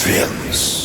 Films.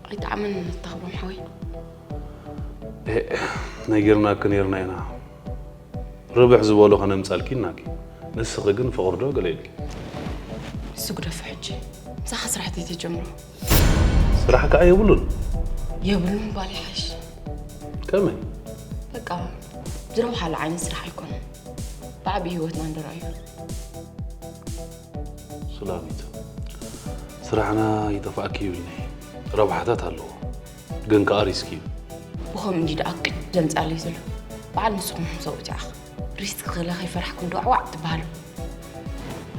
ኣይጠዓመን እታ ክብሮም ሓወይ። ነጊርናኪ ነይርና ኢና። ርብሕ ዝበሎ ከነምፀልኪ ኢልናኪ። ንስኺ ግን ፍቕሪ ዶ ገለ ኢልኪ? ንሱ ግደፎ ሕጂ። ምሳኻ ስራሕ ተይተጀምሮ። ስራሕ ከኣ የብሉን። የብሉን ምባል ይሓይሽ። ከመይ? በቃ ዝረብሓሉ ዓይነት ስራሕ ኣይኮነን። ብዓብዪ ህይወትና ንረኣዮ። ሰላሚት፣ ስራሕና ይጠፋእኪ ይብልኒ። ረብሓታት ኣለዎ፣ ግን ከኣ ሪስክ እዩ። ብኸምኡ እንዲ ደኣ ቅድ ዘምፅኣለይ ዘሎ በዓል ንስኹም ኢኹም ሰብኡት ኢኻ። ሪስክ ክለ ከይፈራሕኩም ዶ ኣዕዋዕ ትበሃሉ።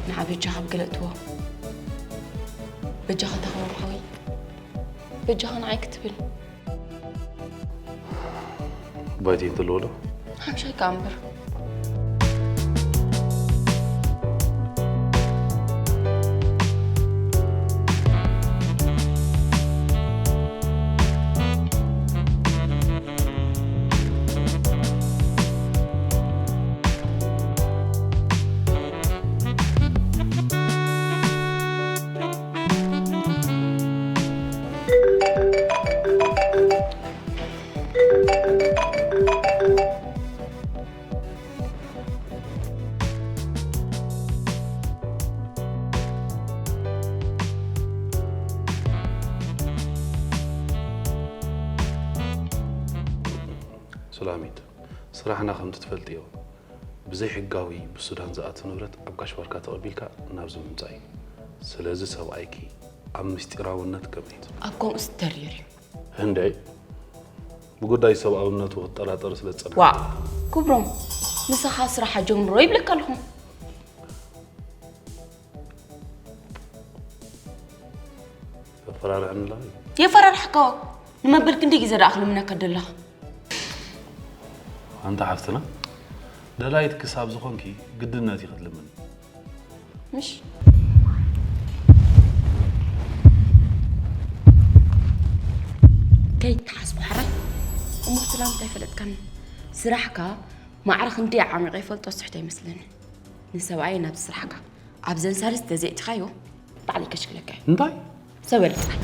ንዓ በጃኻ ብገለ እትዎ። በጃኻ ተኸወር ሓወይ። በጃኻ ንዓይ ክትብል። ባይተይ እንተለዎ ዶ? ሓምሻይ ከኣ እምበር። ስራሕና ከምቲ ትፈልጥዮ ብዘይሕጋዊ ብሱዳን ዝኣቱ ንብረት ኣብ ጋሽ ባርካ ተቐቢልካ ናብዚ ምምጻእ እዩ። ስለዚ ሰብኣይኪ ኣብ ምስጢራውነት ከመይ? ኣብ ከምኡስ ተሪር እዩ። ህንደይ ብጉዳይ ሰብኣውነቱ ክትጠራጠር ስለ ዝጸንሐ። ዋእ ክብሮም ንስኻ ስራሓ ጀምሮ ይብለካ ኣለኹ። ተፈራርሐኒ ኣለኺ? የፈራርሐካ ንመበል ክንደይ ግዜ ደኣ ክልምነካ ደለኻ? ኣንታ ሓፍትና ደላይት ክሳብ ዝኾንኪ ግድነት እዩ ክትልምኒ። ምሽ ከይትሓስቡ ሓራይ እሞ ሰላምታ ይፈለጥካኒ ስራሕካ ማዕረ ክንደይ ዓሚቐ ይፈልጦ ስሕቶ ይመስለኒ ንሰብኣየ ናብዚ ስራሕካ ኣብዘን ሳልስቲ ተዘይእቲኻዮ ባዕለይ ከሽክለካ እየ። እንታይ? ሰበል ጥራይ።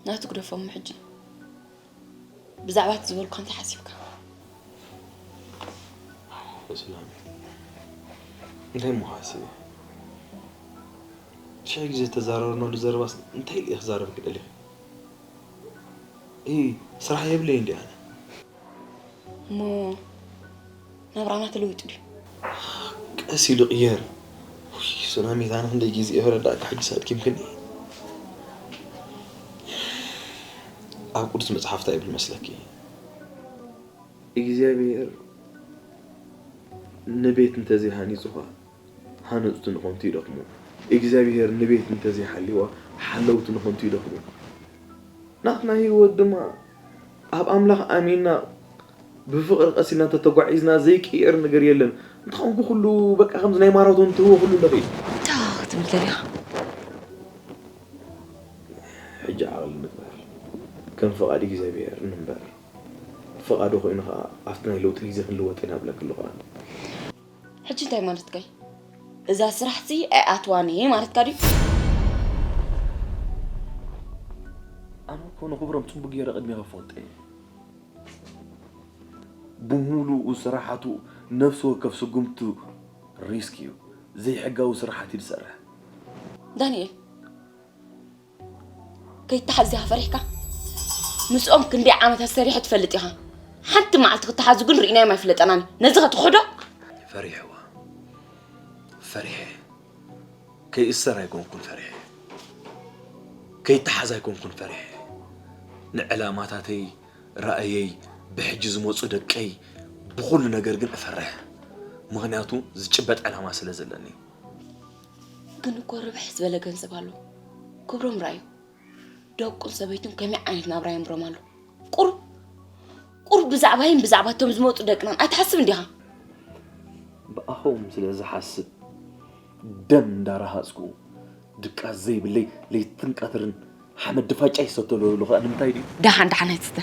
ናቱ ግደፎም ሕጂ። ብዛዕባ እቲ ዝበልኳ እንታይ ሓሲብካ? ሰላም፣ እንታይ እሞ ሓሲበ? ሽሕ ግዜ ዝተዛረብናሉ ዘረባስ እንታይ ኢለ ክዛረብ ክደሊ? እ ስራሕ የብለይ እንዲ ኣነ። እሞ ናብራና ተለዊጡ ድዩ? ቀስ ኢሉ ቅየር። ውይ፣ ሱናሚት፣ ኣነ ክንደይ ግዜ እየ ክረዳእካ፣ ሕጂ ሳድኪምክኒ። ኣብ ቅዱስ መጽሓፍ እንታይ ይብል መስለኪ? እግዚኣብሔር ንቤት እንተዘይሃኒጹ ኸኣ ሃነጽቱ ንኸንቱ ይደኽሙ። እግዚኣብሔር ንቤት እንተዘይሓልዋ ሓለውቱ ንኸንቱ ይደኽሙ። ናትና ህይወት ድማ ኣብ ኣምላኽ ኣሚንና ብፍቕሪ ቀሲልና እንተተጓዒዝና ዘይቅየር ነገር የለን። እንተኾንኩ ኩሉ በቃ ከምዚ ናይ ማራቶን ትህቦ ኩሉ ኣለኺ። እንታይ ክትብል ደሊኻ? ሕጂ ዓቕሊ ንግበር። ከም ፍቓድ እግዚኣብሔር ንንበር። ፍቓዱ ኮይኑ ኸዓ ኣብቲ ናይ ለውጢ ግዜ ክንልወጥ ኢና እብለኪ ኣለኹ ኣነ። ሕጂ እንታይ ማለትካ እዩ? እዛ ስራሕሲ ኣይኣትዋን እየ ማለትካ ድዩ? ኣነ እኮ ንኽብሮም ጽቡቕ ገይረ ቅድሜኻ እፈልጦ እየ። ብምሉኡ ስራሓቱ ነፍሲ ወከፍ ስጉምቱ ሪስክ እዩ። ዘይሕጋዊ ስራሓት እዩ ዝሰርሕ። ዳንኤል፣ ከይተሓዝ ዲኻ ፈሪሕካ? ምስኦም ክንደይ ዓመታት ሰሪሐ ትፈልጥ ኢኻ። ሓንቲ መዓልቲ ክተሓዙ ግን ርኢናዮም ኣይፍለጠናን እዩ። ነዚ ከ ትኽሕዶ? ፈሪሕዋ። ፈሪሐ። ከይእሰር ኣይኮንኩን ፈሪሐ። ከይተሓዝ ኣይኮንኩን ፈሪሐ። ንዕላማታተይ፣ ራእየይ፣ ብሕጂ ዝመጹ ደቀይ፣ ብኹሉ ነገር ግን እፈርሕ። ምኽንያቱ ዝጭበጥ ዕላማ ስለ ዘለኒ። ግን እኮ ርብሕ ዝበለ ገንዘብ ኣሎ። ክብሮም ራእዩ። ደቁን ሰበይቱን ከመይ ዓይነት ናብራ የንብሮም ኣሎ። ቁሩብ ቁሩብ ብዛዕባይን ብዛዕባ እቶም ዝመጹ ደቅናን ኣይትሓስብን ዲኻ? ብኣኹም ስለ ዝሓስብ ደም እንዳረሃጽኩ ድቃስ ዘይብለይ ለይትን ቀትርን ሓመድ ድፋጫ ይሰተሉ ኣለኹ። ንምንታይ ድዩ? ደሓን ደሓን ኣይትስተ።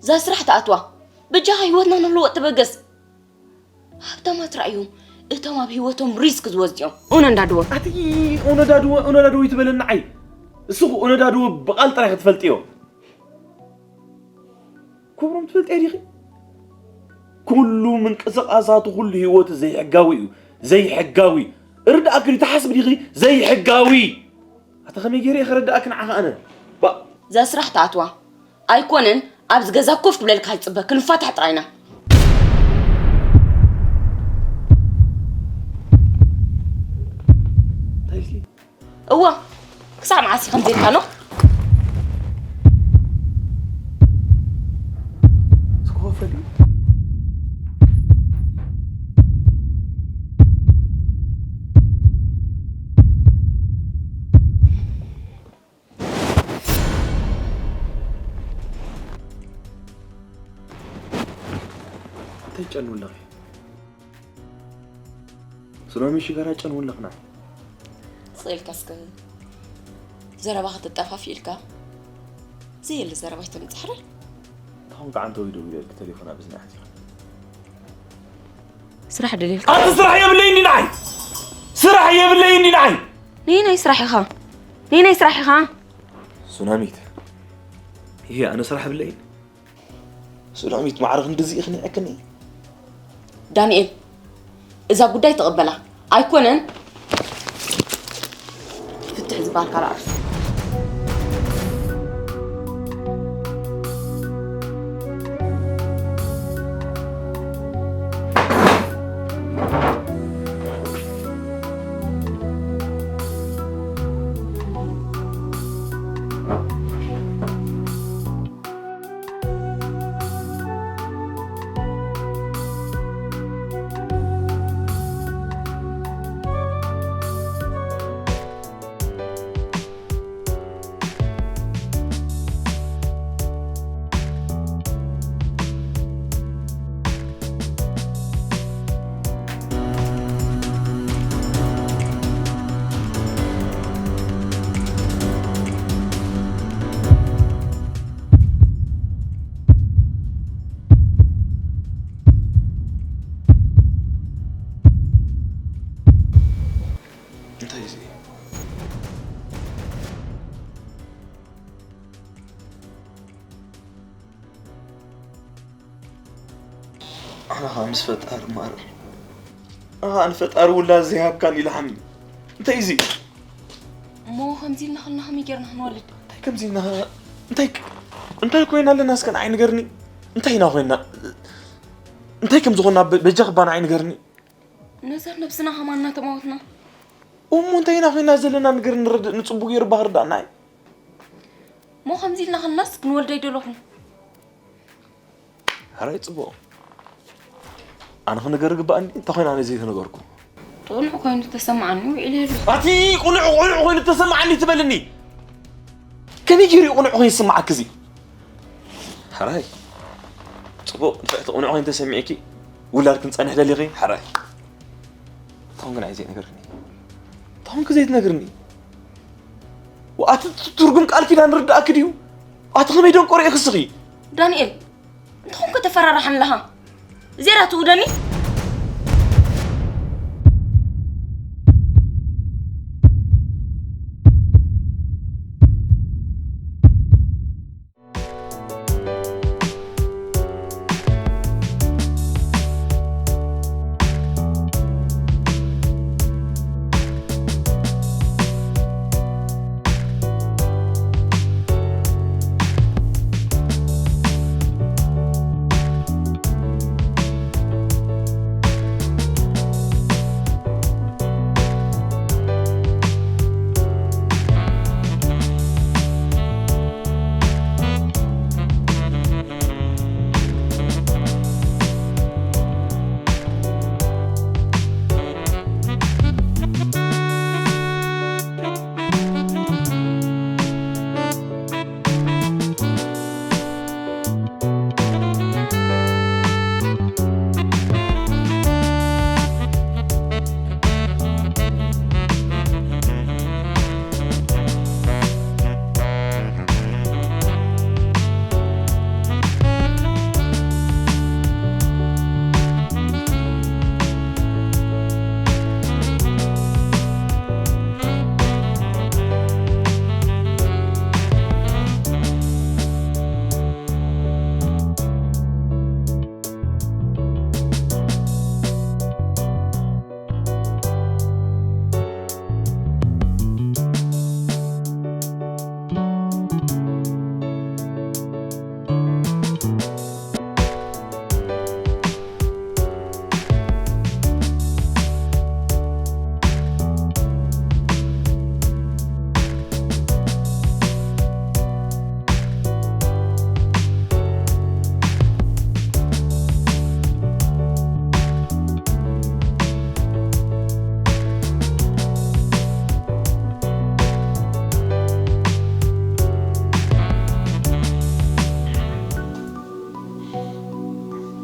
እዛ ስራሕ ትኣትዋ። በጃኻ ህይወትና ንልወጥ ተበገስ። ሃብታማት ራእዮም እቶም ኣብ ህይወቶም ሪስክ ዝወስዱ እዮም። ኡነ እንዳድወ ኣቲ ኡነዳድወ ኡነዳድወ ይትበለኒ ዓይ። እስኹ ኡነዳድወ ብቓል ጥራይ ክትፈልጥዮ። ክብሮም ትፈልጥዮ ዲኺ? ኩሉ ምንቅስቓሳቱ ኩሉ ህይወቱ ዘይሕጋዊ እዩ። ዘይሕጋዊ። ርዳእኪ ድዩ ትሓስቢ ዲኺ? ዘይሕጋዊ። ኣታ ከመይ ገይረ እየ ክረዳእኪ ንዓኺ ኣነ? ባ እዛ ስራሕ ትኣትዋ ኣይኮነን ኣብዚ ገዛ ኮፍ ክብለልካ ዝፅበ ክንፋታሕ ጥራይና። እንታይ ኢልኪ? እወ ክሳብ መዓስ እዩ ከምዚ ኢልካ ኖ? እስኪ ኮፍ በሊ። እንታይ ጨኑ ኣለኺ? ሱናሚ ሽጋራ ጨኑ ኣለኽና። ስቕ ኢልካ እስከ ዘረባ ከተጠፋፍእ ኢልካ ዘየለ ዘረባ ኣይተምጽእ ሕራይ። እንተኾንካ ዓንተወይ ደዊለልኪ ተሌፎን ኣብ እዝኒ ኣሕዚኺ። ስራሕ ደልየልካ ኣቲ ስራሕ የብለይኒ ንዓይ። ስራሕ የብለይኒ ንዓይ። ነየናይ ስራሕ ኢኻ? ነየናይ ስራሕ ኢኻ? ሱናሚት፣ ይሄ ኣነ ስራሕ የብለይን። ሱናሚት ማዕረ ክንድዚ ይኽንዕክኒ። ዳንኤል፣ እዛ ጉዳይ ተቐበላ። ኣይኮነን ፍትሕ ዝበሃል ካልእ ኣርእስቲ። ኣነ ኸዓ ምስ ፈጣሪ ማረር። ኣነ ኸዓ ንፈጣሪ ውላድ ዘይሃብካን ኢለ ሓሚመ። እንታይ እዚ? እሞ ከምዚ ኢልና ከለና ከመይ ጌርና ክንወልድ? እንታይ ከምዚ ኢልና? እንታይ እንታይ ኮይና ኣለና? እስከ ንዓይ ንገርኒ። እንታይ ኢና ኮይና? እንታይ ከም ዝኾንና በ-፣ በጃ ክባ ንዓይ ንገርኒ። ነዛ ነብስና ከማን እናተማወትና። እሞ እንታይ ኢና ኮይና ዘለና? ንገርኒ፣ ንርድእ፣ ንጽቡቕ ገይሩ እባ ክርዳእና እዩ። እሞ ከምዚ ኢልና ከለናስ ክንወልድ ኣይደለኹን። ሕራይ ጽቡቕ። ኣነ ክነገር ግባእኒ፣ እንታይ ኮይና ነዚ ተነገርኩ? ጥኑዕ ኮይኑ ተሰማዓኒ ውዒለ ኣለኹ። ኣቲ ቁኑዕ፣ ቁኑዕ ኮይኑ ተሰማዓኒ ትበልኒ? ከመይ ገይሩ እዩ ቁኑዕ ኮይኑ ዝስማዓኪ እዚ? ሕራይ ጽቡቕ፣ ንፍዕቲ ቁኑዕ ኮይኑ ተሰሚዕኪ፣ ውላድ ክንጸንሕ ደሊኺ? ሕራይ። እንታይ ግን ኣይዘይነገርኒ? እንታይ ግን ዘይትነግርኒ? ኣቲ ትርጉም ቃል ኪዳን ርዳእኪ ድዩ? ኣቲ ከመይ ደንቆሮ ኢኺ እስኺ? ዳንኤል፣ እንታይ ኮንካ ተፈራርሓኒ ኣለኻ? እዚኣ ትውደኒ?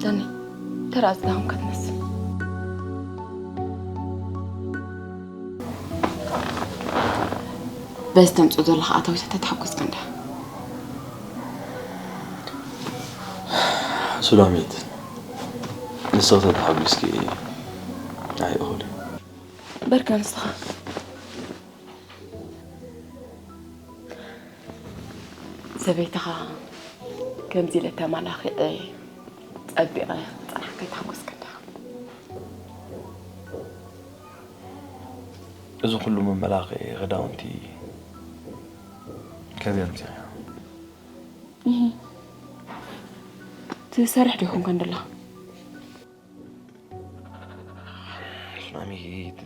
ዳኒ፣ ተራ ዝዳኸምካ ትመስል። በዚ ተምጽኦ ዘለኻ ኣታዊታት ኣይተሓጎስካ እንዳ። ሱላሚት፣ ንስኺ ተተሓጒስኪ ኣይእኹል እዩ። በርካ ንስኻ። ሰበይትኻ ከምዚ ኢለ ተመላኺዐ ጸቢቐ ጸናሕካ ኣይተሓጎስካ እንዳ። እዚ ኩሉ መመላኽዒ ክዳውንቲ ከበይ ኣምጺእኽዮ? እህ። ትሰርሕ ዶ ይኾንካ እንደላ? ሱናሚት፣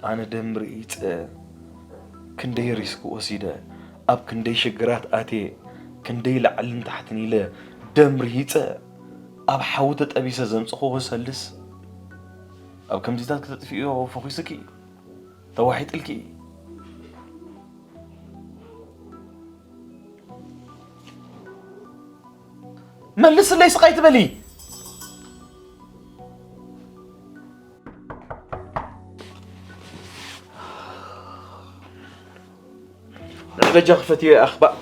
ኣነ ደም ርኢጸ፣ ክንደይ ሪስክ ወሲደ፣ ኣብ ክንደይ ሽግራት ኣትየ፣ ክንደይ ላዕልን ታሕትን ኢለ፣ ደም ርሂጸ፣ ኣብ ሓዊ ተጠቢሰ ዘምጽእኹ ክሰልስ፣ ኣብ ከምዚታት ክተጥፍእዮ ፈኺሱኪ፣ ተዋሒጥልኪ። መልስለይ ስቕ ኣይትበሊ። ንዕበጃ ክፈትዮ ኣኽባእ።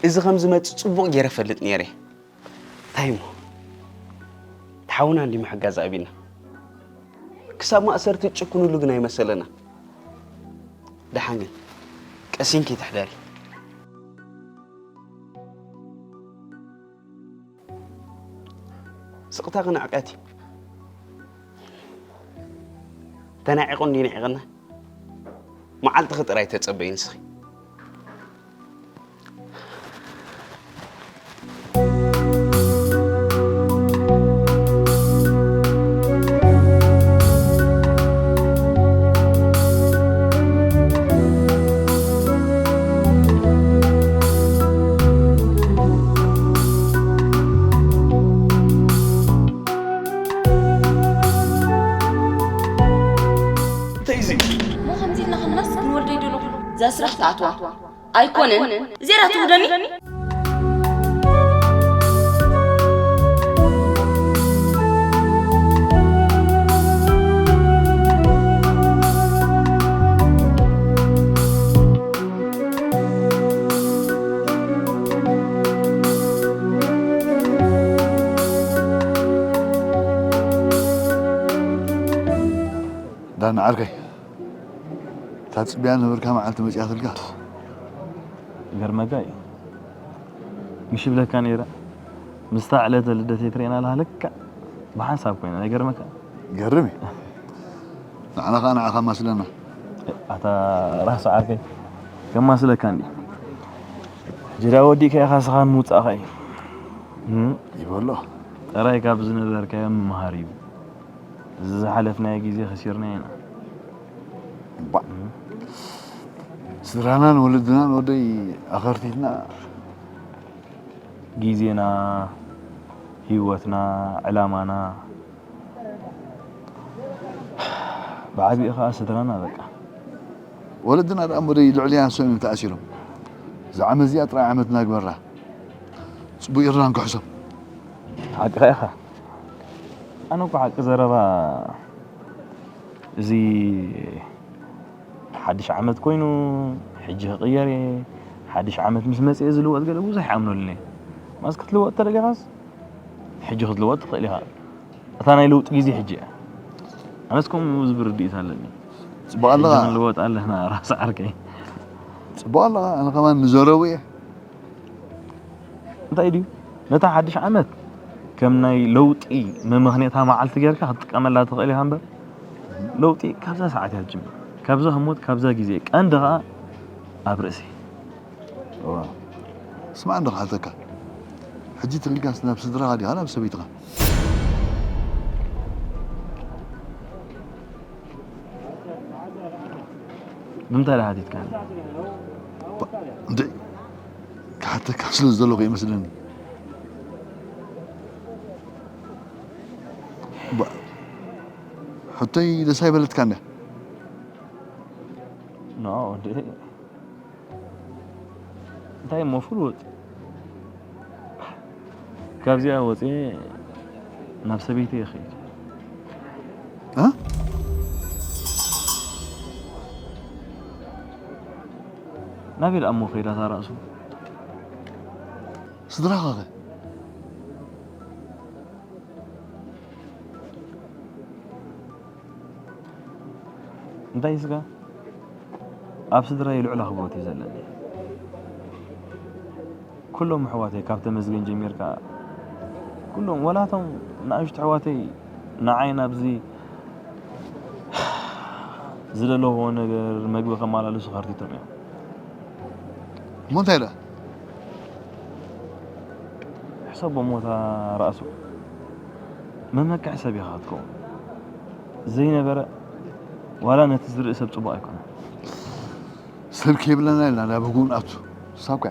እዚ ከም ዝመጽእ ጽቡቕ ገይረ እፈልጥ ነይረ። እንታይ እሞ? እቲ ሓውና እንዲ ምሕጋዝ ኣቢልና። ክሳብ ማእሰርቲ ትጭክኑሉ ግን ኣይመሰለና። ደሓን ግን ቀሲንኪ ትሕደሪ። ስቕታ ክንዕቀት እዩ። ተናዒቑ እንዲ ንዒቕና። መዓልትኺ ጥራይ ተጸበዪ ንስኺ። እንታይ እዚ? እሞ ከምዚ ኢልና ክንመስ ክንወልዶ ይደለኹ። እዛ ስራሕ ትኣትዋ ኣይኮነን። እዚኣ ትውደኒ። ዳን ዓርከይ፣ እታ ጽብያ ነበርካ መዓልቲ መጺኣትልካ። ይገርመካ እዩ። ምሽ ብለካ ነይረ። ምስታ ዕለተ ልደተይ ትርእየና ኣለኻ፣ ልክዕ ብሓንሳብ ኮይና። ይገርመካ። ገርም እዩ። ንዓና ኸኣ ንዓኻ ማስለና። ኣታ ራስ ዓርከይ፣ ከማስለካ እንዲ። ሕጂ ዳ ወዲእካ ኢኻ፣ ስኻ ምውጻእኻ እዩ። እም? ይበሎ። ጥራይ ካብ ዝነበርካዮ ምምሃር እዩ። እዚ ዝሓለፍናዮ ግዜ ከሲርናዮ ኢና። እባ። ስድራናን ወለድናን ወደይ ኣኸርቲትና። ግዜና፣ ህይወትና፣ ዕላማና፣ ብዓቢኡ ኸኣ ስድራና በቃ። ወለድና ደኣ እሞ ደይ ልዕሊያ ንሶም እዮም ተኣሲሮም። እዛ ዓመት እዚኣ ጥራይ ዓመትና ግበራ። ጽቡቕ ጌርና ንክሕሶም። ሓቅኻ ኢኻ። ኣነ እኮ ሓቂ ዘረባ እዚ ሓድሽ ዓመት ኮይኑ፣ ሕጂ ክቕየር እየ፣ ሓድሽ ዓመት ምስ መጽአ ዝልወጥ ገለ ብዙሕ ይኣምነሉን እየ። ማስ ክትልወጥ ተደሊኻስ፣ ሕጂ ክትልወጥ ትኽእል ኢኻ። እታ ናይ ለውጢ ግዜ ሕጂ እያ። ኣነስ ከምኡ ዝብል ርድኢት ኣለኒ። ጽቡቕ ኣለኻ። ሕጂ ክንልወጥ ኣለና፣ ራስ ዓርከይ። ጽቡቕ ኣለኻ፣ ኣነ ከማን ንዘረቡ እየ። እንታይ ድዩ? ነታ ሓድሽ ዓመት ከም ናይ ለውጢ መመኽኔታ መዓልቲ ጌርካ ክትጥቀመላ ትኽእል ኢኻ እምበር፣ ለውጢ ካብዛ ሰዓት እያ ትጅምር። ካብዛ ህሞት፣ ካብዛ ግዜ። ቀንዲ ኸኣ ኣብ ርእሲ። እዋ። ስማዕ እንዶ ክሓተካ። ሕጂ ትሪልካስ ናብ ስድራኻ ዲኻ ናብ ሰበይትኻ? ብምንታይ ደኣ ሓቲትካኒ? ባ-፣ እንድዒ፣ ክሓተካ ስለ ዝደለኹ ይመስለኒ። ባ-፣ ሕቶይ ደስ ኣይበለትካን ድያ? ኖ፣ እንድዒ። እንታይ እሞ ፍሉጥ? ካብዚኣ ወፂኤ ናብ ሰበይተይ ይኸይድ። እ? ናበይ ደኣ እሞ ከይዳ እታ ራእሱ? ስድራኻ ኸ? እንታይ ስጋ? ኣብ ስድራይ ልዑል ኣኽብሮት እዩ ዘለኒ። ኩሎም ኣሕዋተይ ካብ ተመስገን ጀሚርካ፣ ኩሎም፣ ዋላ እቶም ንኣሽቱ ኣሕዋተይ ንዓይ ናብዚ ዝደለኽዎ ነገር መግቢ ከመላልሱ ከርቲቶም እዮም። እሞ እንታይ ደኣ? ሕሰቦ እሞ እታ ራእሱ መመክሒ ሰብ ኢኻ ክትከውን። ዘይነበረ ዋላ ነቲ ዝርኢ ሰብ ጽቡቕ ኣይኮነን። ሰብ ከይብለና ኢልና ናብ ህጉ ንኣቱ። ሳብ ከ?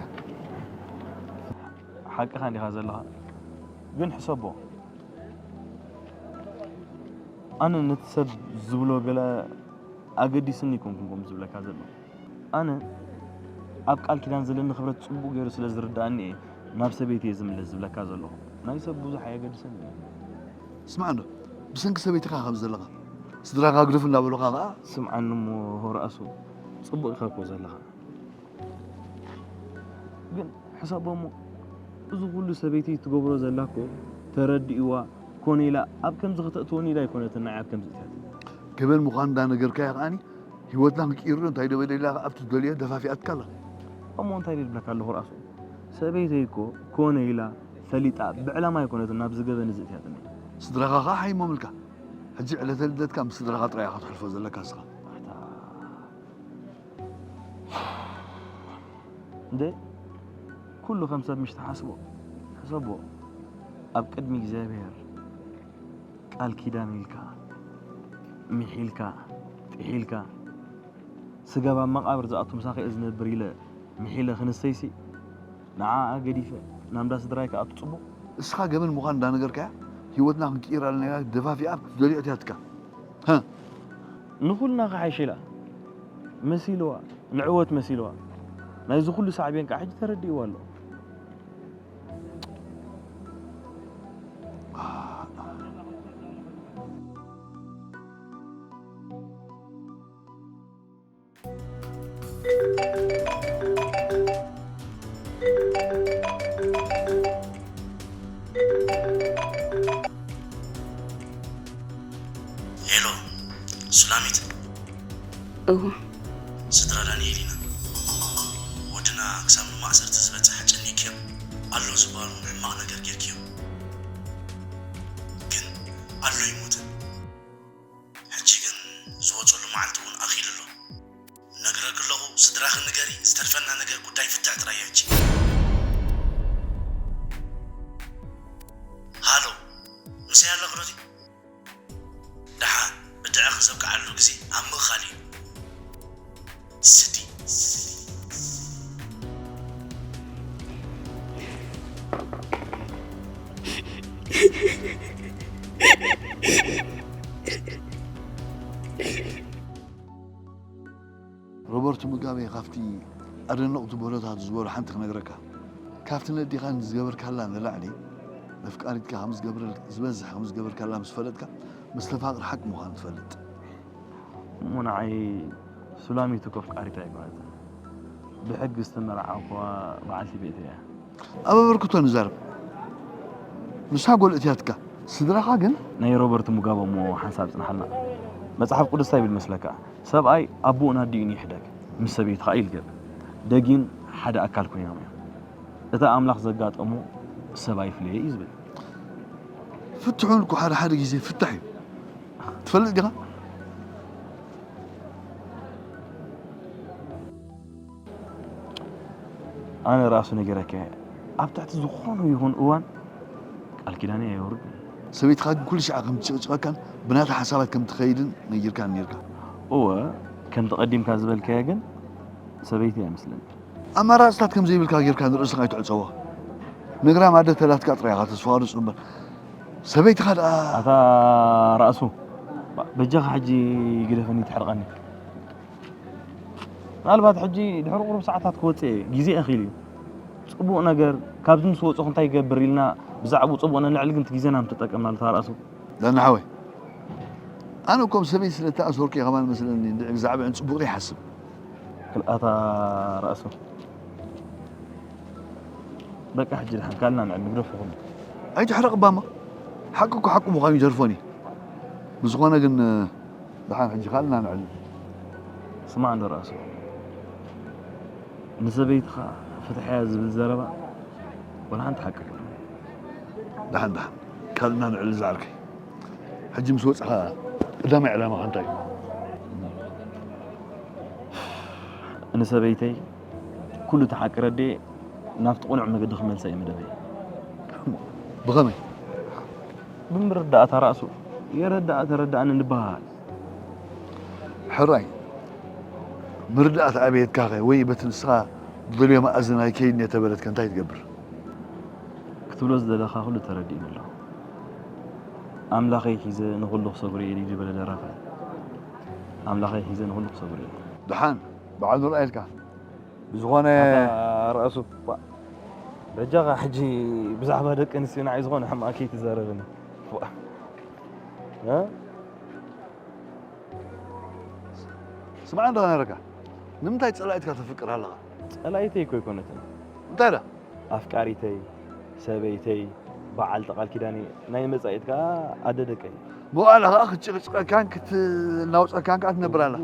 ሓቅኻ እንዲኻ ዘለኻ። ግን ሕሰቦ። ኣነ ነቲ ሰብ ዝብሎ ገለ ኣገዲስኒ ኣይኮንኩን ከምኡ ዝብለካ ዘለኹ። ኣነ ኣብ ቃል ኪዳን ዘለኒ ክብረት ጽቡቕ ገይሩ ስለ ዝርድኣኒ እየ ናብ ሰበይተይ እየ ዝምለስ ዝብለካ ዘለኹ። ናይ ሰብ ብዙሕ ኣየገድሰኒ እዩ። ስማዕ እንዶ፣ ብሰንኪ ሰበይትኻ ከም ዘለኻ፣ ስድራኻ ግደፍ እንዳበሉኻ ኸኣ። ስምዓኒ እሞ ራእሱ፣ ጽቡቕ ኢኻ እኮ ዘለኻ። ግን ሕሰቦ እሞ፣ እዚ ኩሉ ሰበይተይ ትገብሮ ዘላ እኮ ተረዲእዋ፣ ኮነ ኢላ ኣብ ከምዚ ከተእትወኒ ኢላ ኣይኮነትን ንዓይ ኣብ ከምዚ እትያትኒ። ገበን ምዃን እንዳነገርካያ ከኣኒ ህይወትና ክቅይር ዶ እንታይ ዶ በደላ ኣብቲ ትደልዮ ደፋፊኣትካ ኣላ። እሞ እንታይ ኢለ ዝብለካ ኣለኹ ርኣሱ? ሰበይተይ እኮ ኮነ ኢላ ፈሊጣ ብዕላማ ኣይኮነትን ናብዚ ገበን እዚ እትያትኒ። ስድራኻ ኸኣ ሓይሞምልካ። ሕጂ ዕለተ ልደትካ ምስ ስድራኻ ጥራይ ኢኻ ከተሕልፎ ዘለካ ንስኻ። ኣታ እንደ ኩሉ ከም ሰብ ምሽ ትሓስቦ ሕሰቦ ኣብ ቅድሚ እግዚኣብሔር ቃል ኪዳን ኢልካ ምሒልካ ጥሒልካ ስጋብ ኣብ መቓብር ዝኣቱ ምሳኺ እየ ዝነብር ኢለ ምሒለ ክንሰይሲ ንዓኣ ገዲፈ ናብ እንዳ ስድራይ ክኣቱ ጽቡቕ። እስኻ ገበን ምዃን እንዳነገርካያ ህይወትና ክንቅይር ኣለና ኢላ ደፋፊኣ ክትደልዮ እትያትካ። ንኹልና ክሓይሽ ኢላ መሲልዋ፣ ንዕወት መሲልዋ ናይዚ ኩሉ ሳዕቤን ከዓ ሕጂ ተረዲእዋ ኣሎ። ሄሎ ሱላሚት። እወ። ስድራ ዳንኤል ኢና። ወድና ክሳብ ንማእሰርቲ ዝበጽሕ ኣጨኒቅክዮም ኣሎ ዝበሃሉ ሕማቕ ነገር ጌርክዮም። ግን ኣሎ ኣይሞተን። ሕጂ ግን ዝወጸሉ መዓልቲ እውን ኣኺሉ ኣሎ። ነግረኪ ኣለኹ ስድራኺ ንገሪ፣ ዝተርፈና ነገር ጉዳይ ፍትሕ ጥራይ እዩ ሕጂ። ሃሎ ምሳይ ኣለኺ ዶ? ደሓን ብድዐ ክዘብቅዓሉ ግዜ ኣብ ምእኻል እዩ። ስዲ። ሮበርት ሙጋቤ ካብቲ ኣደነቕቱ በሎታት ዝበሎ ሓንቲ ክነግረካ። ካብቲ ነዲኻ ንዝገበርካላ ንላዕሊ ነፍቃሪትካ ከም ዝገብረል- ዝበዝሕ ከም ዝገበርካላ ምስ ፈለጥካ፣ መስተፋቕር ሓቂ ምዃኑ ትፈልጥ። እሞ ንዓይ ሱላሚት እኮ ኣፍቃሪት ኣይኮነትን። ብሕጊ ዝተመርዓኹዋ በዓልቲ ቤተይ እያ። ኣብ ኣበርክቶ ንዛረብ። ንሳ ጎል እትያትካ፣ ስድራኻ ግን? ናይ ሮበርት ሙጋበ እሞ ሓንሳብ ጽንሓልና። መጽሓፍ ቅዱስ እንታይ ይብል መስለካ? ሰብኣይ ኣቦኡን ኣዲኡን ይሕደግ፣ ምስ ሰበይቱ ኸኣ ይልገብ። ደጊን ሓደ ኣካል ኮይኖም እዮም። እታ ኣምላኽ ዘጋጠሞ ሰብ ኣይፍለየ እዩ ዝብል። ፍትሑን እኮ ሓደ ሓደ ግዜ ፍታሕ እዩ። ትፈልጥ ዲኻ? ኣነ ራሱ ነጊረካ እየ። ኣብ ትሕቲ ዝኾነ ይኹን እዋን ቃል ኪዳነይ ኣየውርድን። ሰበይትኻ ግን ኩሉ ሻዕ ከም ትጭቕጭቐካን ብናታ ሓሳባት ከም ትኸይድን ነጊርካኒ ኔርካ። እወ፣ ከምቲ ቀዲምካ ዝበልካዮ ግን ሰበይቲ እያ መስለኒ። ኣማራጽታት ከም ዘይብልካ ጌርካ ንርእስኻ ኣይትዕጸዎ። ነግራም ኣደ ተላትካ ጥራይ ኢኻ ተስፋ ቁርጽ እምበር ሰበይትኻ ደኣ ኣታ ራእሱ በጃኻ ሕጂ ግደፈኒ ትሕርቐኒ። ምናልባት ሕጂ ድሕሪ ቁሩብ ሰዓታት ክወጽእ እየ፣ ግዜ ኣኺሉ እዩ። ጽቡቕ ነገር ካብዚ ምስ ወጽኹ እንታይ ይገብር ኢልና ብዛዕባኡ ጽቡቕ ነንዕል ግን እቲ ግዜና ምተጠቀምናሉ እታ ራእሱ። ዳና ሓወይ ኣነ እኮ ምስ ሰበይቲ ስለ እተኣሰርኩ እየ ከማን መስለኒ እንድዒ ብዛዕባኤን ጽቡቕ ዘይሓስብ። ክልኣታ ራእሱ በቃ ሕጂ ድሓን ካልና ንዕል ንግደፎ ኩሉ። ኣይትሕረቕ እባ እሞ ሓቂ እኮ ሓቂ ምዃኑ ይተርፎን እዩ። ብዝኾነ ግን ድሓን ሕጂ ካልና ንዕል። ስማዕ እንዶ ራእሱ ንሰበይትኻ ፍትሓያ ዝብል ዘረባ ወላ ሓንቲ ሓቂ የብሉን። ደሓን ደሓን ካልእና ንዕሊ ዝዓርከይ። ሕጂ ምስ ወጻኻ ቀዳማይ ዕላማኻ እንታይ እዩ? ንሰበይተይ ኩሉ እቲ ሓቂ ረድኤ ናብቲ ቅኑዕ መገዲ ክመልሳ እየ መደበይ። ብኸመይ? ብምርዳእታ ራእሱ የረድኣ ተረድኣኒ ንበሃሃል። ሕራይ ምርዳእታ ኣበየትካኸ ወይ በቲ ንስኻ ትደልዮ መኣዝን ኣይከይድን እየ ተበለትከ እንታይ ትገብር? ክትብሎ ዝደለኻ ኩሉ ተረዲእኒ ኣለኹ። ኣምላኸይ ሒዘ ንኹሉ ክሰግሮ እየ ድዩ ዝበለ ደራፋይ? ኣምላኸይ ሒዘ ንኹሉ ክሰግሮ እየ። ደሓን በዓል ምርኣይ ኢልካ ብዝኾነ ኣታ ራእሱ ባ- በጃኻ ሕጂ ብዛዕባ ደቂ ኣንስትዮ ንዓይ ዝኾነ ሕማቕ ከይትዛረበኒ። ዋ። እ? ስምዓ እንዶ ነረካ ንምንታይ ጸላኢትካ ተፍቅር ኣለኻ? ጸላኢተይ እኮ ኣይኮነትን። እንታይ ዳ? ኣፍቃሪተይ፣ ሰበይተይ፣ በዓልቲ ቃል ኪዳነይ፣ ናይ መጻኢት ከኣ ኣደ ደቀይ። ብዋላ ከኣ ክትጭቕጭቐካን ክትናውፀካን ከኣ ትነብር ኣላ።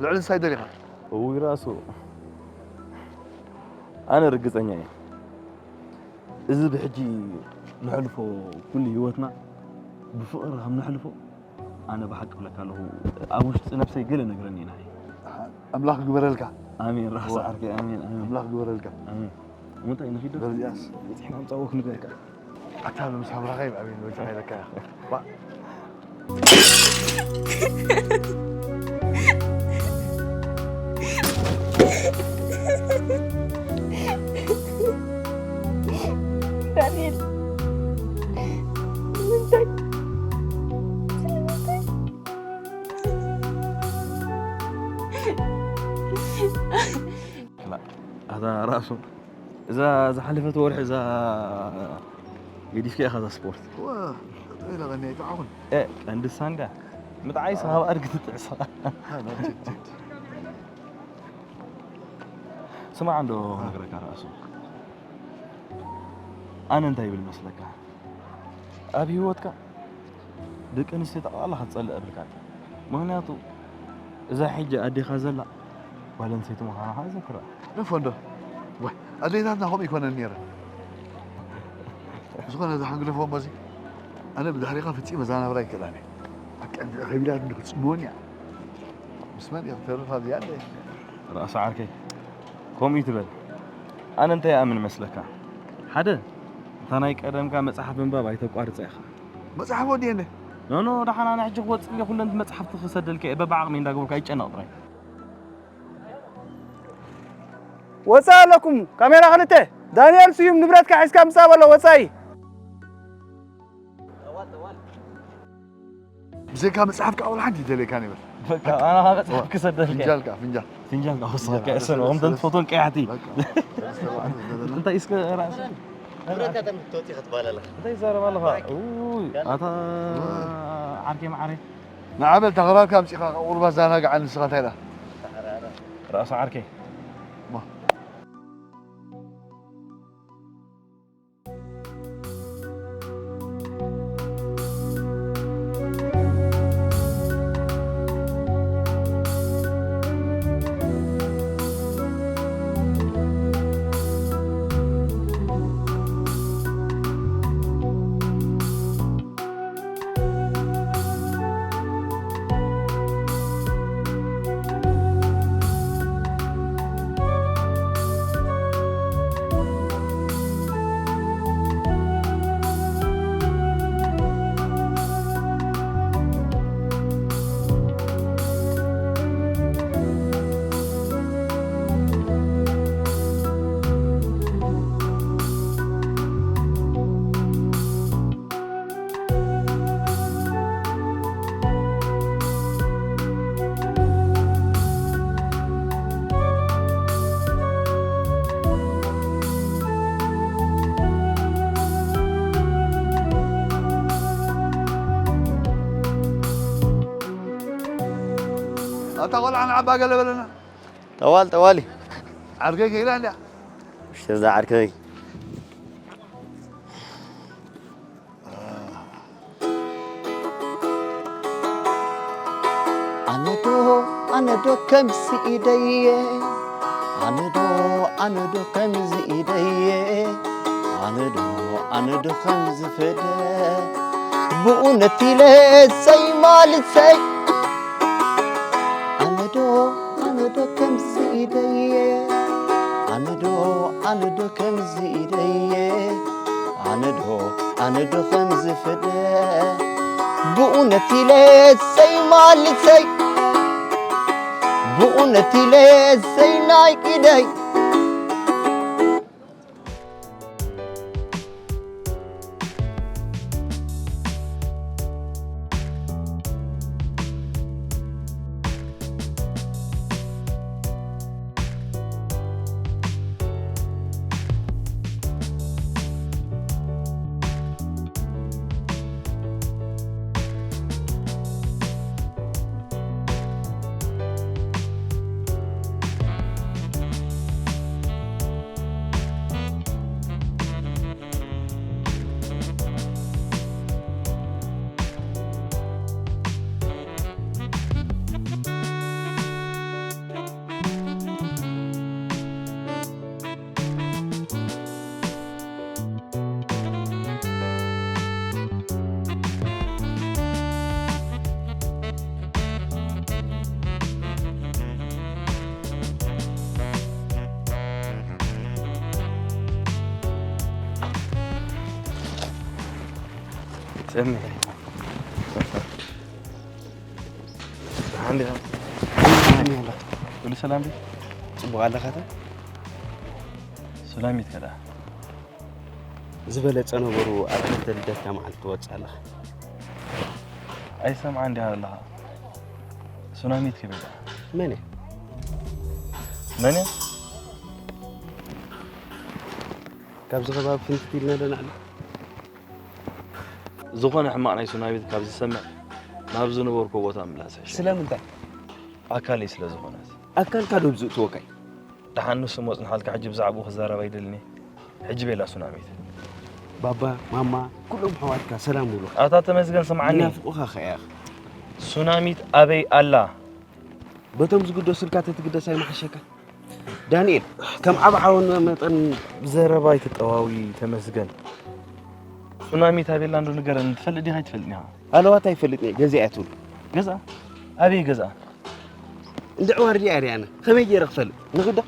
ልዕሊ ንሳይ ደሊኻ? እውይ ራሱ ኣነ ርግጸኛ እየ። እዚ ብሕጂ ንሕልፎ ኩሉ ህይወትና ብፍቕሪ ከም ንሕልፎ ኣነ ብሓቂ እብለካ ኣለኹ ኣብ ውሽጢ ነብሰይ ገለ ነግረኒ ኢና። ኣምላኽ ግበረልካ። ኣሜን ራስ ዓርከይ ኣሜን ኣሜን። ኣምላኽ ግበረልካ። ኣሜን። እንታይ ንኺዶ? በዚኣስ በፂሕና ኣምፃዎ ክንበልካ። ኣታ ምሳብ ራኸብ ኣበይ ንበልካ ኢለካ ኢኻ። ዳንኤል ንምንታይ ስለምንታይ ኣታ ራሱ እዛ ዝሓለፈት ወርሒ እዛ ገዲፍካ ኢኻ እዛ ስፖርት ኢለ ቀኒ ኣይጠዓኹን ቀንዲ ሳንጋ ምጥዓይ ሰኻብ ኣድጊ ትጥዕሳ ስማዕ እንዶ ነግረካ ራሱ ኣነ እንታይ ይብል መስለካ ኣብ ህይወትካ ደቂ ኣንስትዮ ጠቕላላ ክትፀልእ የብልካን። ምኽንያቱ እዛ ሕጂ ኣዴኻ ዘላ ጓል ኣንስተይቲ ምዃና ከዓ ዘክራ። ንፎ እንዶ ዋይ ኣዴታትና ከምኡ ይኮነን ነይረን። ብዝኾነ ዝሓንግደፎ እምበዚ ኣነ ብድሕሪኻ ፍጺመ እዛ ናብራ ኣይክእላን እየ። በቃ እንድዒ ከቢዳ እንዲ ክትጽምወኒ እያ። ምስ መን እየ ክተርፍ ኣብዚኣ እንደ ራእሲ ዓርከይ ከምኡ ይትበል። ኣነ እንታይ ይኣምን መስለካ? ሓደ እታ ናይ ቀደምካ መጽሓፍ ምንባብ ኣይተቋርጻ ኢኻ። መጽሓፍ ወዲኤ እንደ ኖኖ ደሓን ኣነ ሕጂ ክወጽእ እየ ኩለን መጽሓፍቲ ክሰደልካ እየ በብዓቕመይ እንዳገበርኩ ኣይጨነቕ ጥራይ። ወጻኢ ኣለኩም ካሜራ ክልተ ዳንኤል ስዩም ንብረትካ ሒዝካ ምጻእ በሎ ወጻኢ። ብዘይካ መጽሓፍ ከዓ ወላ ሓንቲ ይደልየካ ነበር በቃ ኣና መጽሓፍ ክሰደልካ ፍንጃል ከዓ ፍንጃል ፍንጃል ከዓ ወስኸካ እሰን ከምተን ፎቶን ቀያሕቲ በቃ ሰላም እንታይ እስከ ራእሲ ንብረትካ ተምትወፂ ክትባል ኣለካ እንታይ ይዛረብ ኣለኻ ውይ ኣታ ዓርከይ መዓረይ ንዓበል ተኸባብካ ኣምፂኻ ቁርባ ዛናግዓ ንስኻ እንታይ ኢላ ራእሲ ዓርከይ ኣታ ቆልዓ ንዓባ ገለ በለና ጠዋል ጠዋል እዩ ዓርከይ ከይዳ እንድያ ውሽጢ እዛ ዓርከይ ኣነዶ ኣነዶ ከምዚ ኢደየ ኣነዶ ኣነዶ ከምዚ ኢደየ ኣነዶ ኣነዶ ከምዚ ፍደ ብእውነት ኢለ ሰይማልሰይ ኣነዶ ኣነዶ ከምዚ ኢደየ ኣነዶ ኣነዶ ከምዚ ኢደየ ኣነዶ ኣነዶ ከምዚ ፍደ ብእውነት ኢለ ሰይማልሰይ ብእውነት ኢለ ሰይናይ ኢደይ ደሓን ዲኻ? ኩሉ ሰላም ድዩ? ጽቡቕ ኣለኻ? ሱላሚት ከ ደኣ? ዝበለጸ ነበሩ ኣብ ዕለተ ልደትካ መዓልቲ ትወጽእ ኣለኻ። ኣይሰምዓን ዲኻ ኣለኻ? ሱናሚት ከ በይታ? መን እያ? መን እያ? ካብዚ ከባቢ ፍንትት ኢልና ዶ ንዓሊ? ዝኾነ ሕማቕ ናይ ሱናሚት ካብ ዝሰምዕ ናብ ዝነበርኩ ቦታ ምላስ ይሕሸኒ። ስለምንታይ? ኣካለይ ስለ ዝኾነት። ኣካልካ ዶ ብዝእትወካይ? ደሓን ንሱ እሞ ጽንሓልካ፣ ሕጂ ብዛዕባኡ ክዛረብ ኣይደልን እየ። ሕጂ ቤላ ሱናሚት። ባባ፣ ማማ፣ ኩሎም ኣሕዋትካ ሰላም ይብሉኻ። ኣታ ተመስገን ስምዓኒ። ይናፍቑኻ ኸኣ። ሱናሚት ኣበይ ኣላ? በቶም ዝግደሱልካ ተትግደስ ኣይምሓሸካ? ዳንኤል፣ ከም ዓቢ ዓወን መጠን ብዘረባ ኣይትጠዋዊ ተመስገን። ሱናሚት ኣበይ ኣላ እንዶ ንገረኒ፣ ትፈልጥ ዲኻ ኣይትፈልጥን ኢኻ? ኣለዋታ ኣይፈልጥን እየ፣ ገዚኣ እያ ትብሉ። ገዝኣ? ኣበይ ገዝኣ? እንድዒ ዋርድያ እየ ኣነ። ከመይ ገይረ ክፈልጥ? ንኺድ ዶ?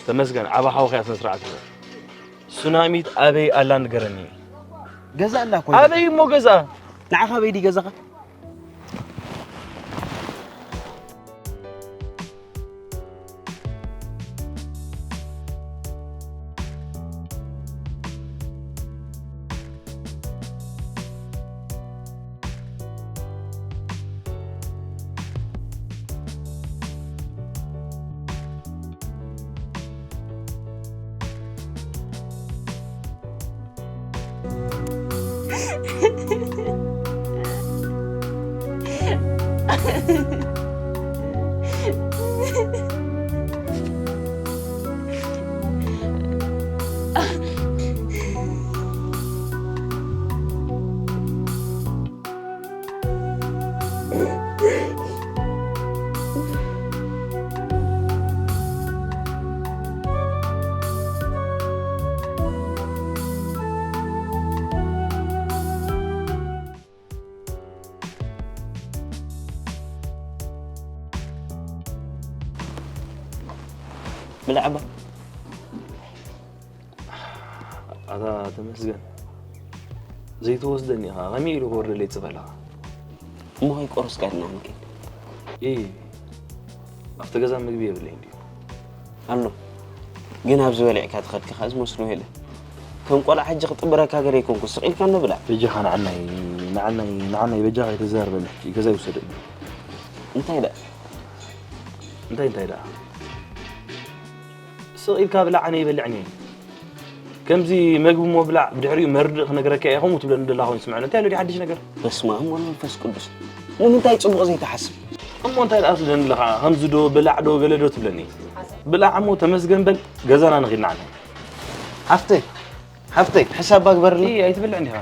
ተመስገን፣ ዓቢ ሓውኻ እያ ስነ ስርዓት ግበር። ሱናሚት ኣበይ ኣላ ንገረኒ። ገዛ ኣላ እኮ። ኣበይ እሞ ገዛ? ንዓኻ ኣበይ ድዩ ገዛኻ? ብላዕባ ኣታ ተመስገን፣ ዘይትወስደኒ ኢኻ። ከመይ ኢሉ ክወርደለይ ትጽበ ኣለኻ? እሞ ከይቆረስካ ድና ንከይድ? እ፣ ኣብቲ ገዛ ምግቢ የብለይን ድዩ? ኣሎ። ግን ኣብዚ በሊዕካ ትኸድካ ከኣ ዝመስሎ የለ። ከም ቆልዓ ሕጂ ክጥብረካ ገለ ኣይኮንኩ፣ ስቕ ኢልካ ንብላዕ። በጃኻ ንዓናይ፣ ንዓናይ፣ ንዓናይ በጃኻ ኣይተዘራርበኒ ሕጂ፣ ገዛ ይውሰደኒ። እንታይ ደኣ? እንታይ፣ እንታይ ደኣ? ስቕ ኢልካ ብላዕ፣ ኣነ ይበልዕን እየ። ከምዚ መግቢ ምብላዕ፣ ብድሕሪኡ መርድእ ክነግረካ እየ፣ ከምኡ ትብለኒ ደላ ኮይኑ ስምዐኒ። እንታይ ኣሎ ድዩ ሓድሽ ነገር? በስመ ኣብ ወመንፈስ ቅዱስ። ንምንታይ ጽቡቕ ዘይትሓስብ? እሞ እንታይ ደኣ ትብለኒ ኣለኻ? ከምዚ ዶ፣ ብላዕ ዶ፣ ገለ ዶ ትብለኒ? ብላዕ እሞ ተመስገን በል፣ ገዛና ንኺድ ንዓና። ሓፍተይ፣ ሓፍተይ፣ ሕሳብ ግበርኒ። እይ፣ ኣይትበልዕን ዲኻ?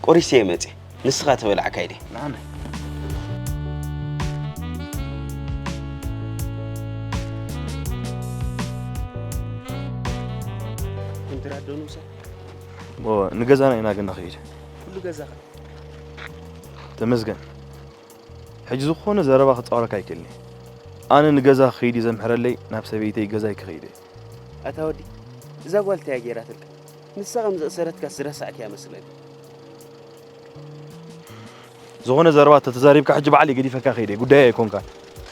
ቆሪሰ እየ መጽየ። ንስኻ ተበላዕካ ኢለ። ንዓና። ኮንትራት ዶ ንውሰድ? እሞ ንገዛና ኢና ግን ንኸይድ። ኩሉ ገዛኻ? ተመስገን። ሕጂ ዝኾነ ዘረባ ክጻወረካ ኣይክእልን እየ። ኣነ ንገዛ ክኸይድ እዩ ዘምሕረለይ፣ ናብ ሰበይተይ ገዛይ ክኸይድ እየ። ኣታ ወዲ፣ እዛ ጓል እንታይ እያ ገይራትልካ? ንሳ ከም ዘእሰረትካ ዝረሳዕክያ መስለኒ። ዝኾነ ዘረባ ተተዛሪብካ ሕጂ ባዕለይ ገዲፈካ ከይደ፣ ጉዳይ ኣይኮንካን።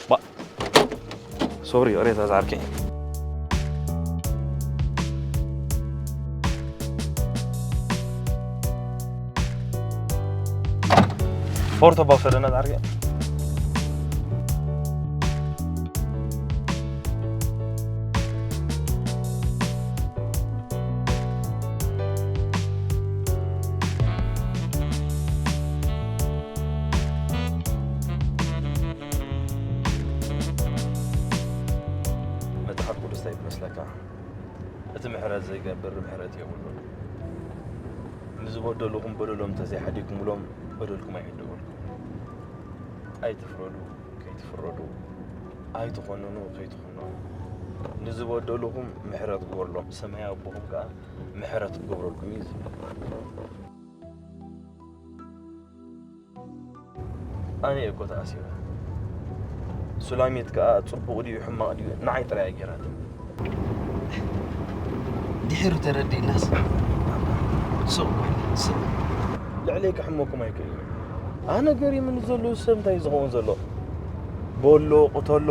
ባ-፣ ሶሪ፣ ይቕሬታ ዝዓርከይ። ፎርቶ ባውሰደና ዝዓርከይ። መጽሓፍ ቅዱስ እንታይ ይመስለካ? እቲ ምሕረት ዘይገብር ምሕረት የብሉን። ንዝበደሉኹም በደሎም እንተዘይሓዲግኩምሎም በደልኩም ኣይሕደገልኩም። ኣይትፍረዱ፣ ከይትፍረዱ። ኣይትኾንኑ፣ ከይትኾንኑ። ንዝበደሉኹም ምሕረት ግበሩሎም፣ ሰማያዊ ኣቦኹም ከኣ ምሕረት ክገብረልኩም እዩ ዝብል። ኣነ እየ እኮ ተኣሲረ። ሱላሚት ከኣ ጽቡቕ ድዩ ሕማቕ ድዩ ንዓይ ጥራይ እያ ገይራትኒ። ድሒሩ ተረዲእናስ ስቕ በል፣ ስቕ። ልዕለይ ክሕመኩም ኣይክእልን። ኣነ ገሪምኒ ዘሎ ሰብ እንታይ እዩ ዝኸውን ዘሎ? በሎ፣ ቅተሎ፣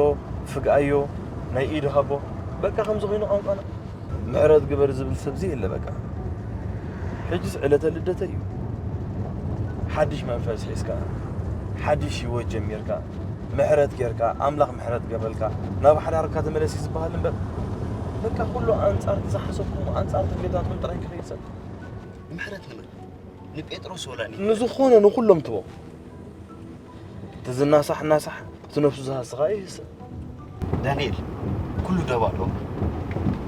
ፍግኣዮ፣ ናይ ኢድ ሃቦ፣ በቃ ከምዚ ኮይኑ ቋንቋና። ምሕረት ግበር ዝብል ሰብ እዚ የለ በቃ። ሕጅስ ዕለተ ልደተይ እዩ። ሓድሽ መንፈስ ሒዝካ፣ ሓድሽ ህይወት ጀሚርካ፣ ምሕረት ጌርካ፣ ኣምላኽ ምሕረት ገበልካ፣ ናብ ሓዳርካ ተመለስ እዩ ዝበሃል እምበር፣ በቃ ኩሉ ኣንጻር ዝሓሰብኩም፣ ኣንጻር ድሌታትኩም ጥራይ ክኸይድ ሰብ። ምሕረት ንመን? ንጴጥሮስ ወላ ኒ-? ንዝኾነ ንኹሎም ትቦ። እቲ ዝናሳሕ ናሳሕ፣ እቲ ነፍሱ ዝሃስኻ ይህስእ። ዳንኤል፣ ኩሉ ዶብ ኣለዎ።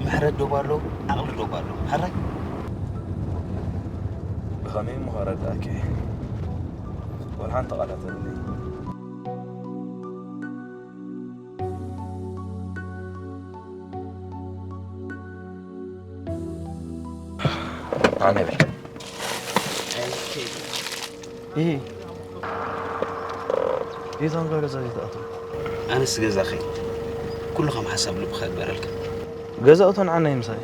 ምሕረት ዶብ ኣለዎ፣ ዓቕሊ ዶብ ኣለዎ። ሓራይ? ብኸመይ እሞ ከረድኣኪ? ወላ ሓንቲ ቃላት የብለይን። ኣነ ብል። ይሄ የዛን ጋር ገዛ ዘይትኣትው? ኣነስ ገዛ ኸይድ ኩሉ ከም ሓሳብ ልብኻ ይግበረልካ። ገዛኡ ተንዓና ይምሳይ።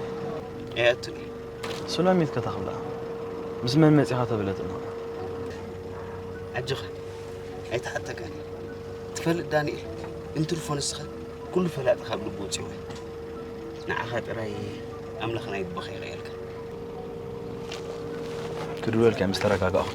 ኣይኣቱን እዩ። ሱላሚት ከታኽብላ ምስ መን መጺኻ ተብለትና? ኣጆኻ ኣይተሓተካን። ትፈልጥ ዳንኤል፣ እንትርፎ ንስኻ ኩሉ ፈላጢ ካብ ልቡ ወጺኡ። ንዓኻ ጥራይ ኣምላኽ ናይ ልብኻ ይርኣየልካ። ክድውለልካ ምስ ተረጋጋእኹ።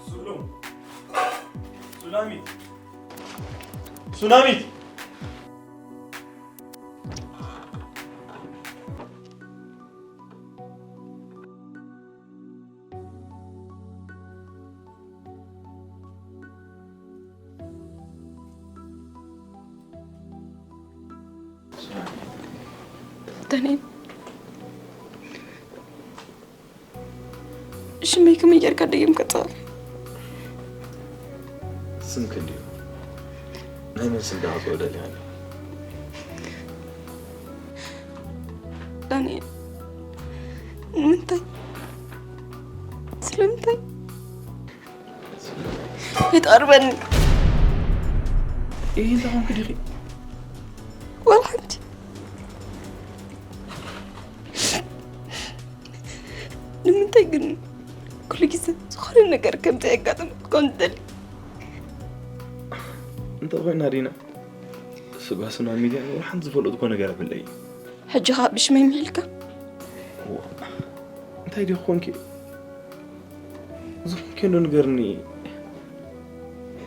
ሱሉም። ሱላሚት። ሱላሚት። ዳንኤል፣ ሽመይ ከመይ ጌርካ ደጊምካ ትጽውዕ? ስምኪ እንድዩ። ናይ መን ስም ደኣ ክጽውዕ ደሊኻ? ዳንኤል፣ ንምንታይ? ስለምንታይ? ኣይትቐርበኒ። ኢሂ፣ እንታይ ኾንኪ ዲኺ? ዋላ ሓንቲ። ንምንታይ ግን ኩሉ ግዜ ዝኾነ ነገር ከም ዘየጋጥም ክትኮን ትደሊ? እንታይ ኮይና ዲና? ስጋስና ሚድያ ወላ ሓንቲ ዝፈልጥኮ ነገር የብለይ። ሕጂ ኸኣ ብሽመይ ምሒልካ? እዋ፣ እንታይ ዲኺ ኮንኪ? ዝኾንኪ ዶ ንገርኒ?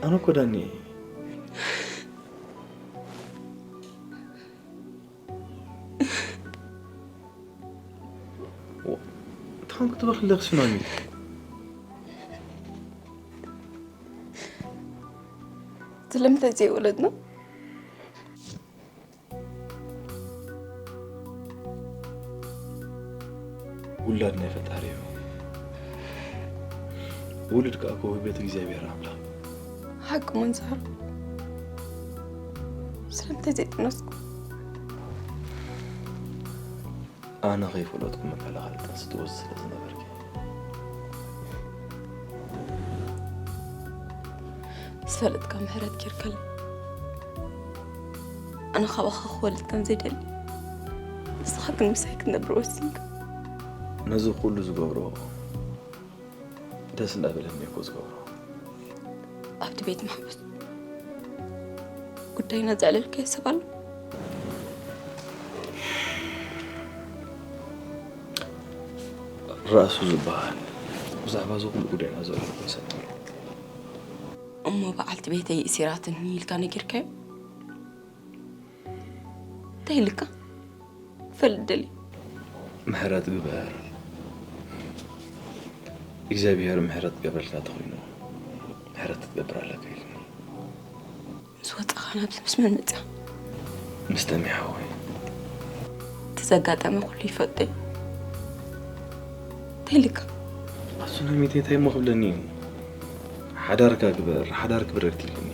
ኣነ እኮ ዳኒ እየ። እንታይ ክትበኺ ኣለኺ ሱናሚ? ስለምንታይ ዘይወለድና? ውላድ ናይ ፈጣሪ እዩ። ውሉድ ከኣ እኮ ህይወት እግዚኣብሔር ኣምላኽ። ሓቂ መንዛር። ስለምንታይ ዘይጠነስኩ? ኣነ ከይፈለጥኩ መከላኸሊ ጥንሲ ትወስድ ስለ ዝነበርኪ። ዝፈለጥካ ምሕረት ጌርካለይ። ኣነ ካባኻ ክወልድ ከም ዘይደሊ፣ ንስኻ ግን ምሳይ ክትነብር ወሲንካ። ነዚ ኩሉ ዝገብሮ ደስ እንዳበለኒ እኮ ዝገብሮ። ኣብቲ ቤት ማሕቡስ ጉዳይና ዘዕለልካዮ ሰብ ኣሎ? ራእሱ ዝበሃል ብዛዕባ እዚ ኩሉ ጉዳይና ዘዕለልኩ ሰብ ኣሎ። እሞ በዓልቲ ቤተይ እሲራትኒ ኢልካ ነጊርካዮ? እንታይ ኢልካ? ፈልጥ ደሊ። ምሕረት ግበር። እግዚኣብሔር ምሕረት ክገብረልካ ተኾይኑ ምሕረት ክትገብር ኣለካ ኢልኒ። ምስ ወጻኻ ናብዚ ምስ መን መጽኣ? ምስ ተሚ ሓወይ። እቲ ዘጋጠመ ኩሉ ይፈልጦ እዩ። ኢልካ ኣሱ ናይ ሚቴታይ እሞ ክብለኒ እዩ። ሓዳርካ ግበር፣ ሓዳር ክብረልኪ ኢልኒ።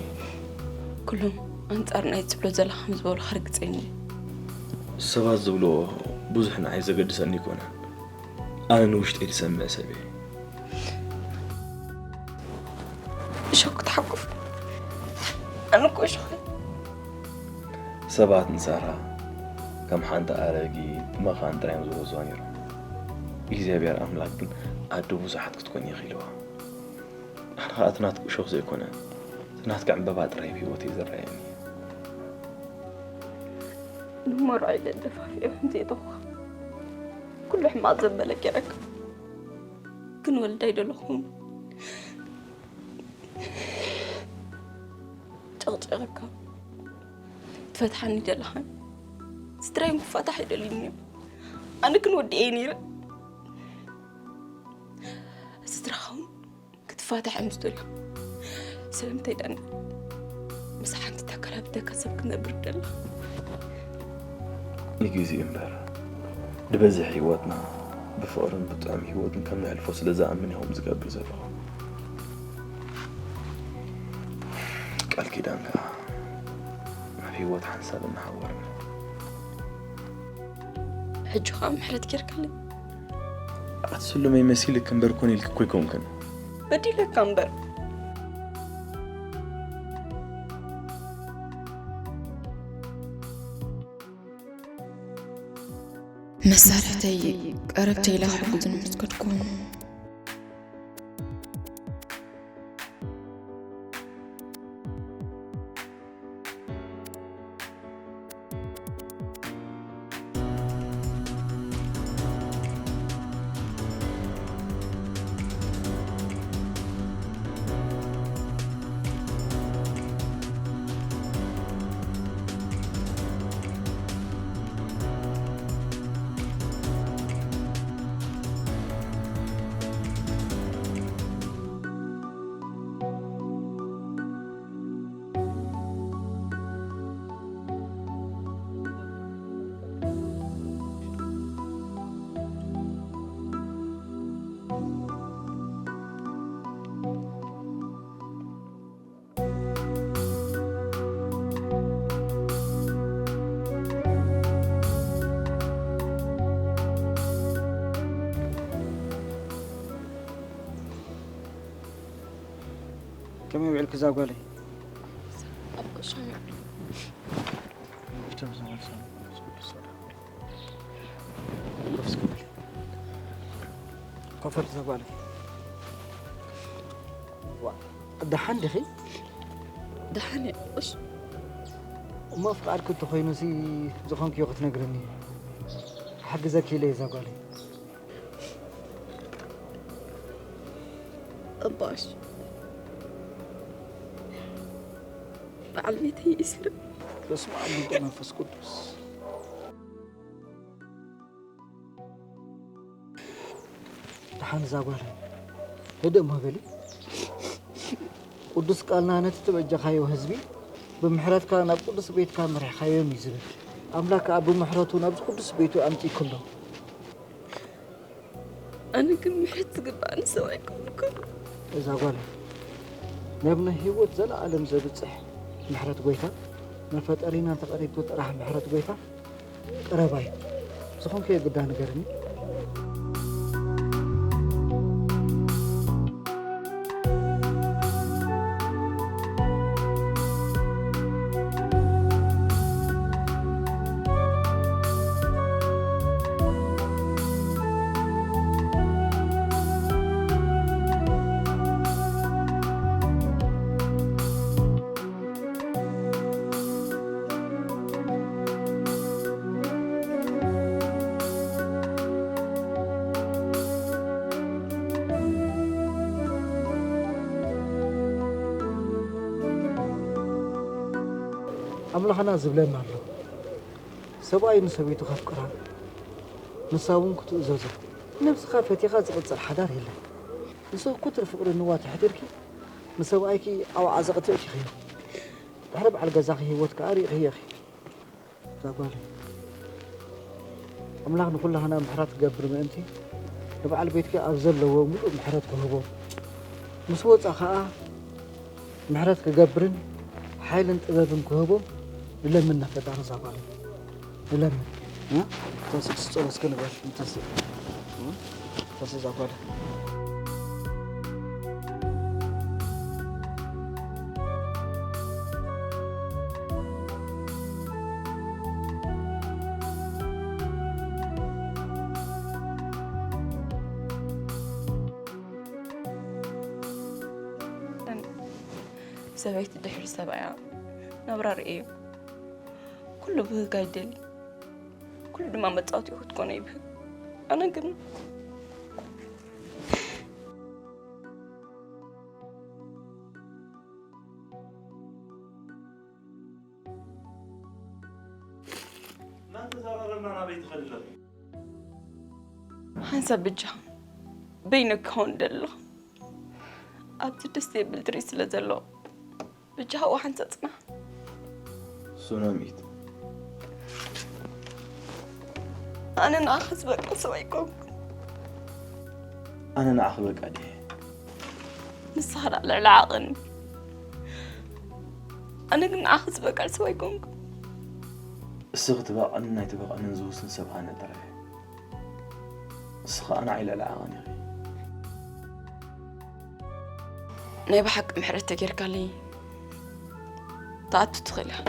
ኩሎም ኣንጻር ናይ ትብሎ ዘለኻ ምስ በሉኻ ርግጸኛ እየ። ሰባት ዝብልዎ ብዙሕ ንዓይ ዘገድሰኒ ኣይኮነን። ኣነ ንውሽጠይ ዝሰምዕ ሰብ እየ። እሾክ ክትሓቁፍ ኣነ እኮ እሾክ እየ። ሰባት ንሳራ ከም ሓንቲ ኣረጊት መኻን ጥራይ እዮም ዝወስዋ ነይሮም። እግዚኣብሔር ኣምላክ ግን ኣደ ብዙሓት ክትኮን ኢኺ ኢልዋ። ኣነ ኸኣ እቲ ናትኪ እሾኽ ዘይኮነ፣ እቲ ናትኪ ዕምበባ ጥራይ ኣብ ህይወተይ ዝረኣየኒ። ንመርዖ ኢለ ደፋፊኤ ከምዘየእተኹኻ ኩሉ ሕማቕ ዘበለ ገይረካ። ግን ወልዳይ ደለኹም ጨቕጨቐካ ትፈትሓኒ ደለኻ። ስድራይ ምፋታሕ ኣይደልዩን እዮም። ኣነ ግን ወዲኤ ነይረ። ስድራኻ እውን ክትፋታሕ እዮም ዝደልዩ። ስለምንታይ ዳኒ ምስ ሓንቲ ተከራቢተካ ሰብ ክትነብር ደለኻ? ንግዜ እምበር፣ ንበዝሕ ህይወትና ብፍቕርን ብጥዑም ህይወትን ከም ነሕልፎ ስለ ዝኣምን ኢኹም ዝገብር ዘለኹ። ቃል ኪዳን ከኣ ኣብ ህይወት ሓንሳብ እናሓወርና። ሕጂ ኸኣ ምሕረት ጌርካለይ። ኣቲ ስሉመይ መሲልክ እምበር ኮነ ኢልክ እኮ ኣይኮንክን። በዲለካ እምበር። መሳርሕተይ ቀረብተይ ኢላ ክሕግዙኒ ምስ ከድኩም። ከመይ ውዒልኪ እዛ ጓለይ? ኣብ ቁሻ ውዒሉ። ኮፍ እስኪ በሊ። ኮፍ በሊ እዛ ጓለይ። ዋ፣ ደሓን ዲኺ? ደሓን እየ። እሺ። እሞ ፍቓድኪ እንተኾይኑሲ ዝኾንክዮ ክትነግርኒ። ክሕግዘኪ ኢለ እየ እዛ ጓለይ። እባሽ በዓል ቤተይ ይስር። በስመ ኣብ ወወልድ ወመንፈስ ቅዱስ። ደሓን እዛ ጓል ህድእ እሞ በሊ። ቅዱስ ቃልና ነቲ ትበጀኻዮ ህዝቢ ብምሕረትካ ናብ ቅዱስ ቤትካ መሪሕካዮም እዩ ዝብል። ኣምላክ ከኣ ብምሕረቱ ናብዚ ቅዱስ ቤቱ ኣምጺእኩ ኣሎ። ኣነ ግን ምሕረት ዝግባእኒ ሰብ ኣይኮንኩን። እዛ ጓል ናብ ናይ ህይወት ዘለኣለም ዘብጽሕ ምሕረት ጎይታ፣ ንፈጠሪና ተቐሪብቱ ጥራሕ ምሕረት ጎይታ ቀረባ እዩ። ዝኾንክዮ ግዳ ንገርኒ። ኣምላኽና ዝብለና ኣሎ፣ ሰብኣይ ንሰበይቱ ከፍቅራ፣ ንሳ እውን ክትእዘዞ። ነብስኻ ፈቲኻ ዝቕጽል ሓዳር የለን። ንስኺ ኩትር ፍቕሪ ንዋት ኣሕዲርኪ፣ ንሰብኣይኪ ኣብ ዓዘቕቲ እቲኽዮ። ድሕሪ በዓል ገዛኺ ህይወት ከኣ ርኢኽዮ ኢኺ። እዛ ጓለይ፣ ኣምላኽ ንኹላህና ምሕረት ክገብር ምእንቲ፣ ንበዓል ቤትኪ ኣብ ዘለዎ ምሉእ ምሕረት ክህቦ፣ ምስ ወፃ ከዓ ምሕረት ክገብርን ሓይልን ጥበብን ክህቦ ንለምን። ንፈጣሪ እዛ ጓል ንለምን። እ? ተንስእ፣ ጸሎትኪ ንገር። ተንስእ። እ? ተንስእ እዛ ጓል። ሰበይቲ ድሕሪ ሰብኣያ ናብራ ርእዩ። ኩሉ ብህግ ኣይደሊ። ኩሉ ድማ መጻወቲ ክትኮነ ይብህግ። ኣነ ግን እናተዘራረብና ናበይ ትኸዲ ኣለኺ? ሓንሳብ ብጃ በይነ ክኸውን ደሎ። ኣብዚ ደስ የብል ትርኢ ስለ ዘሎ ብጃ ሃዋ ሓንሳብ ጽና። ሱናሚት። ኣነ ንዓኻ ዝበቅል ሰብ ኣይኮንኩ። ኣነ ንዓኺ በቃ ድየ? ንስኻ ደኣ ልዕሊ ዓቕን። ኣነ ግን ንዓኻ ዝበቅል ሰብ ኣይኮንኩ። እስኺ ትበቕዕን ናይ ትበቕዕንን ዝውስን ሰብ ኣነ ጥራይ እየ። እስኻ ንዓይ ልዕሊ ዓቐን ኢኺ። ናይ ብሓቂ ምሕረት ተጌርካለይ ትኣቱ ትኽእል ኢኻ።